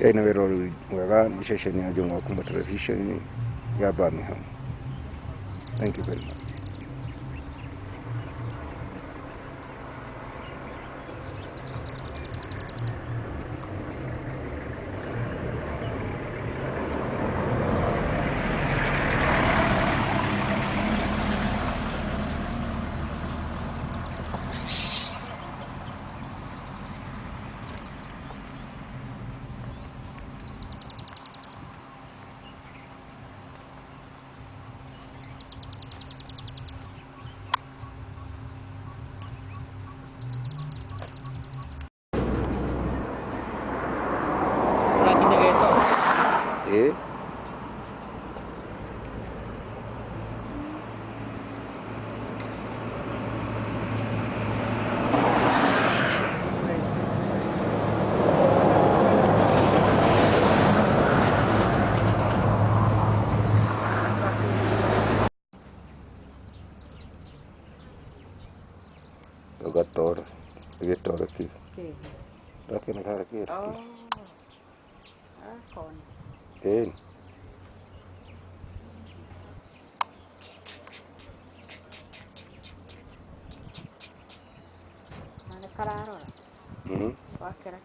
Ĩna wĩrori mwega nĩ ceceni ya Njũng'wa kuma television ya Birmingham. Thank you very much. Eh? Gatoro, gatoro ki. Ki. Oh. Ah, kon. Eh. Mana kararora. Mhm. Wakera.